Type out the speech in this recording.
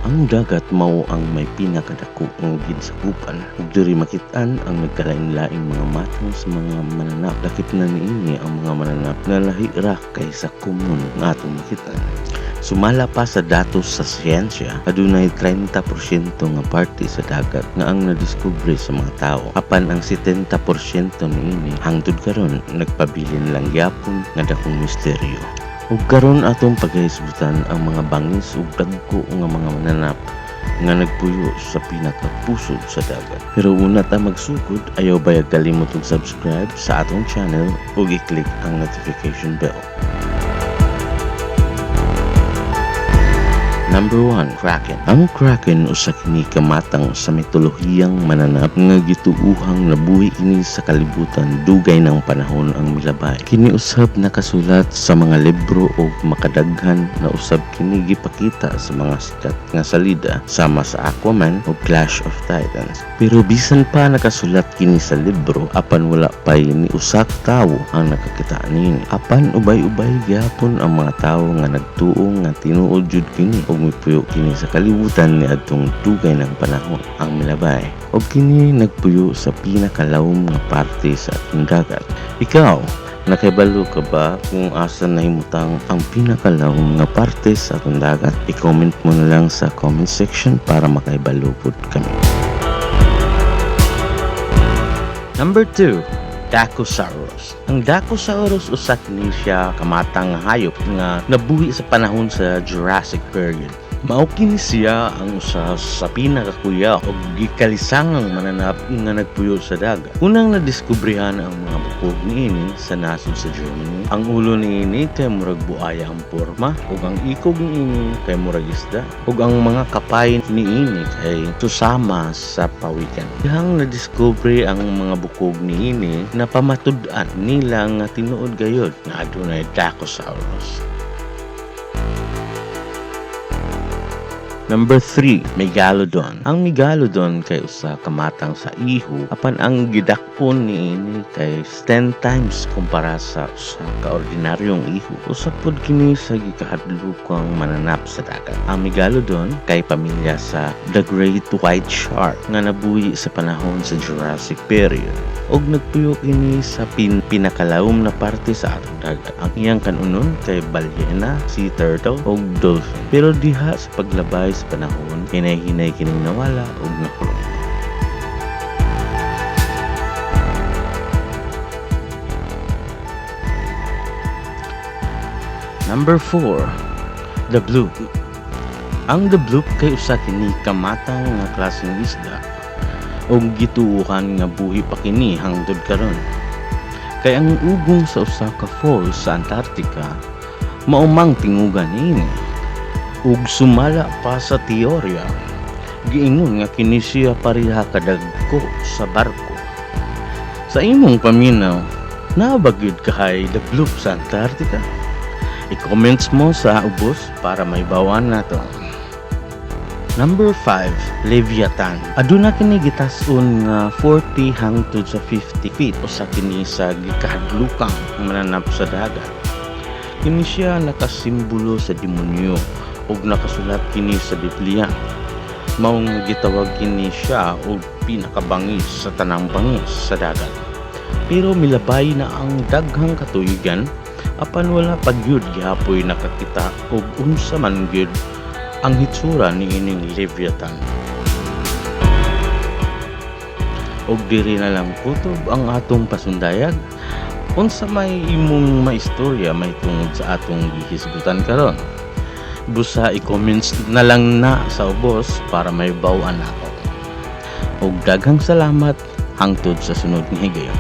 Ang dagat mao ang may pinakadako nga ginsakupan ug diri makit-an ang nagkalain-laing mga matang sa mga mananap. Lakip na niini ang mga mananap nga lahi ra kaysa komon nga atong makit-an. Sumala pa sa datos sa siyensya, adunay 30% nga parte sa dagat nga ang nadiskubre sa mga tawo. Apan ang 70% niini hangtod karon nagpabilin lang gyapon nga dakong misteryo. Ug karon atong paghisgutan ang mga bangis ug dagko nga mga mananap nga nagpuyo sa pinakapusod sa dagat. Pero una ta magsugod, ayaw bayag kalimot og subscribe sa atong channel ug i-click ang notification bell. Number 1, Kraken. Ang Kraken usa kini ka matang sa mitolohiyang mananap nga gituohang nabuhi kini sa kalibutan dugay ng panahon ang milabay. Kini usab nakasulat sa mga libro ug makadaghan na usab kini gipakita sa mga sikat nga salida sama sa Aquaman ug Clash of Titans. Pero bisan pa nakasulat kini sa libro, apan wala pay ni usa ka tawo ang nakakita niini. Apan ubay-ubay gyapon ang mga tawo nga nagtuo nga tinuod jud kini ug mipuyo kini sa kalibutan niadtong dugay ng panahon ang milabay. Ug kini nagpuyo sa pinakalawom nga parte sa atong dagat. Ikaw, nakahibalo ka ba kung asa nahimutang ang pinakalawom nga parte sa atong dagat? I-comment mo na lang sa comment section para makahibalo pud kami. Number 2, Dakosaurus. Ang Dakosaurus usa kini siya kamatang hayop nga nabuhi sa panahon sa Jurassic period. Mao kini siya ang usa sa pinakakuya og gikalisangang mananap nga nagpuyo sa dagat. Unang nadiskubrehan ang mga bukog niini sa nasod sa Germany. Ang ulo niini kay murag buaya ang porma ug ang ikog niini kay murag isda ug ang mga kapay niini kay susama sa pawikan. Dihang nadiskubre ang mga bukog niini, napamatud-an nila nga tinuod gayod nga adunay Dakosaurus. Number 3, Megalodon. Ang Megalodon kay usa ka matang sa iho, apan ang gidakpon niini kay 10 times kumpara sa usa ka ordinaryong iho. Usa pod kini sa gikahadlokang mananap sa dagat. Ang Megalodon kay pamilya sa The Great White Shark nga nabuhi sa panahon sa Jurassic period ug nagpuyo kini sa pinakalawom na parte sa atong dagat. Ang iyang kanunon kay balyena, sea turtle ug dolphin. Pero diha sa paglabay sa panahon, hinay-hinay kining nawala ug nahurot. Number 4, The Bloop. Ang The Bloop kay usa kini kamatang nga klaseng isda ug gituohan nga buhi pa kini hangtod karon. Kay ang ugong sa usa ka falls sa Antarctica mao mang tingugan niini. Ug sumala pa sa teorya, giingon nga kini siya pareha kadagko sa barko. Sa imong paminaw, naa ba gyud kahay The Bloop sa Antarctica? I-comments mo sa ubos para mahibaw-an nato. Number 5, Leviathan. Aduna kini gitas-on nga 40 hangtod sa 50 feet usa kini sa gikahadlokang mananap sa dagat. Kini siya nakasimbolo sa demonyo ug nakasulat kini sa Biblia. Maong gitawag kini siya og pinakabangis sa tanang bangis sa dagat. Pero milabay na ang daghang katuigan, apan wala pa gyud gihapoy nakakita og unsa man gyud ang hitsura niining Leviathan. Og diri na lang kutob ang atong pasundayag. Unsa may imong maistorya may tungod sa atong gihisgutan karon? Busa i-comments na lang na sa ubos para may baw-an ako. Og daghang salamat hangtod sa sunod nga higayon.